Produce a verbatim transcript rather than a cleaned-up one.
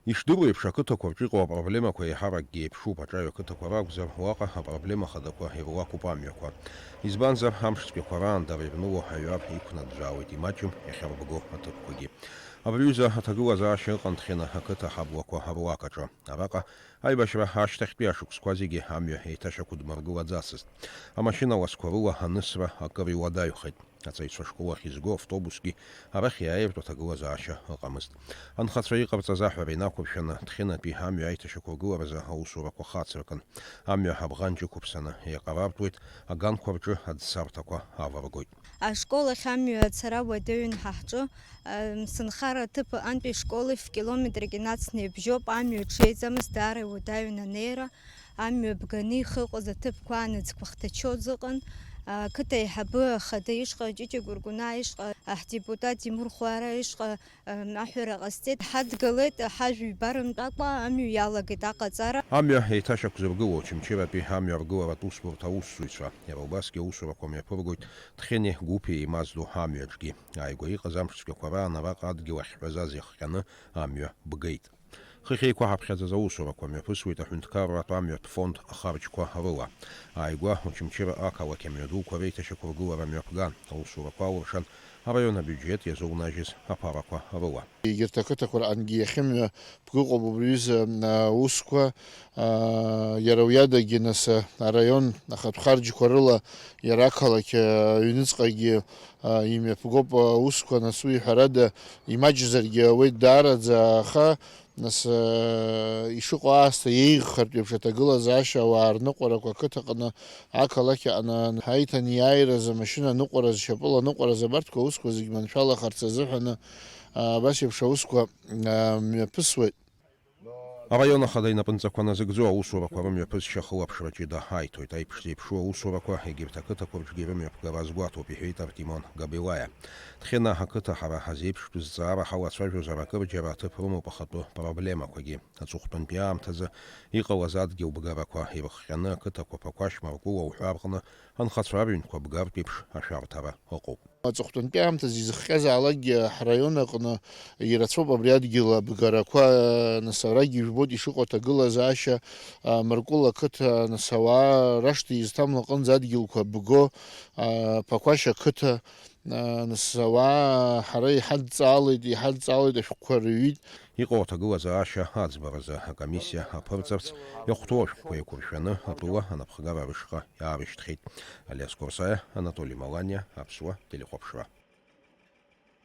Ишдыру еиԥш, ақыҭақәа рҿы иҟоу апроблемақәа еиҳаракгьы еиԥшуп, аҿаҩ ақыҭақәа ракәзар, уаҟа апроблема хадақәа ируакуп амҩақәа. Избанзар, амш цәгьақәа раан дара ирныло аҩар иқәнаӡәӡәаауеит, имаҷым иахьарбго аҭыԥқәагьы. Абри аҩыза аҭагылазаашьа ыҟан Ҭхьына ақыҭа аҳаблақәа руак аҿы. Араҟа аибашьра ашьҭахьтәи ашықәсқәа зегьы амҩа еиҭашьақәдмыргылаӡацызт. Амашьына ласқәа рыла анысра акыр иуадаҩхеит. Аҵаҩцәа ашкол ахь изго автобусгьы арахь иааиртә аҭагылазаашьа ыҟамызт. Анхацәа иҟарҵаз аҳәара инақәыршәаны, Ҭхьынатәи амҩа аиҭашьақәыргыларазы аусурақәа хацыркын. Амҩа абӷанҷ ықәыԥсаны иаҟарартәуеит, аганқәа рҿы аӡсарҭақәа аваргоит. Ашкол ахь амҩа ацара уадаҩын ҳа ҳҿы, ам, сынхара аҭыԥ аҟынтәи ашколи ф-километрак инацны ибжьоуп, амҩа ҽеиӡамызт, даара иуадаҩын анеира, амҩа бганы ихыҟаз аҭыԥқәа анаӡқәа хҭачоз ыҟан, ақыҭа аиҳабы ахада ишҟа, Ҷыҷа Гәыргәынаа ишҟа, аҳдепутат Тимур Хәара ишҟа, ам, аҳәара ҟасҵеит, ҳадгылеит, ҳажәҩба рымтәакәа амҩа иалагеит аҟаҵара. Амҩа еиҭашьақәзыргыло Очамчыратәи амҩа аргыларатә усбарҭа аусзуҩцәа, иара убасгьы аусурақәа мҩаԥыргоит Ҭхьыни Гәыԥи еимаздо амҩаҿгьы. Ааигәа иҟаз амш цәгьақәа раан араҟа адгьыл ахьҳәазаз иахҟьаны амҩа бгеит. Хыхь еиқәаҳаԥхьаӡаз аусурақәа мҩаԥысуеит аҳәынҭқарратә амҩатә фонд ахарџьқәа рыла. Ааигәа Очамчыра ақалақь амҩадуқәа реиҭашьақәыргылара мҩаԥган, аусурақәа алыршан араион абиуџьет иазыунажьыз аԥарақәа рыла. Егьырҭ ақыҭақәа рҟынгьы иахьымҩа ԥгыҟоуп убри аҩыза, а, усқәа, а, иара уи адагьы нас, а, араион ахатә харџьқәа рыла иара ақалақь, а, аҩныҵҟагьы, а, имҩаԥгоуп, а, усқәа, нас уи ҳәарада имаҷзаргьы ауеит даараӡа, аха, нас, а, ишыҟоу аасҭа еиӷьхартә еиԥш аҭагылазаашьа ауаа рныҟәарақәа ақыҭаҟны, ақалақь аҟны, аиҭанеиааираз, амашьына аныҟәараз, шьапыла аныҟәараз, абарҭқәа аусқәа зегь маншәалахарц азыҳәаны, а, абас еиԥш аусқәа, а, мҩаԥысуеит. Араион ахада инапынҵақәа назыгӡо аусурақәа рымҩаԥысшьа ахылаԥшра ҷыда аиҭоит. Аиԥш зеиԥшу аусурақәа егьырҭ ақыҭақәа рҿгьы рымҩаԥгара азгәаҭоуп, иҳәеит Артимон Габелаиа. Ҭхьына ақыҭа ҳара ҳазеиԥштәу зҵаара ҳалацәажәозар, акырџьара аҭыԥ рымоуп ахатәы проблемақәагьы. Аҵыхәтәантәи аамҭазы иҟалаз адгьыл бгарақәа ирыхҟьаны ақыҭақәа Ԥақәашь, Маркәыла уҳәа рҟны анхацәа рыҩнқәа бгартә еиԥш ашәарҭара ыҟоуп. Аҵыхәтәантәи аамҭазы изыхҟьазаалакгьы ҳраион аҟны ирацәоуп абри адгьыл абгарақәа, нас арагьы ижәбоит ишыҟоу аҭагылазаашьа, а, Маркәыла ақыҭа, нас ауаа рашҭа изҭамло аҟынӡа адгьылқәа бго, а, Ԥақәашь ақыҭа, а, нас ауаа ҳара иҳадҵаалеит, иҳадҵаалеит, ашәҟәқәа рыҩит. Иҟоу аҭагылазаашьа аӡбаразы акомиссиа аԥырҵарц иахәҭоу ашәҟәқәа еиқәыршәаны атәыла анапхгара рышҟа иаарышьҭхьеит. Алиас Қорсаиа, Анатоли Маланиа, Аԥсуа телехәаԥшра.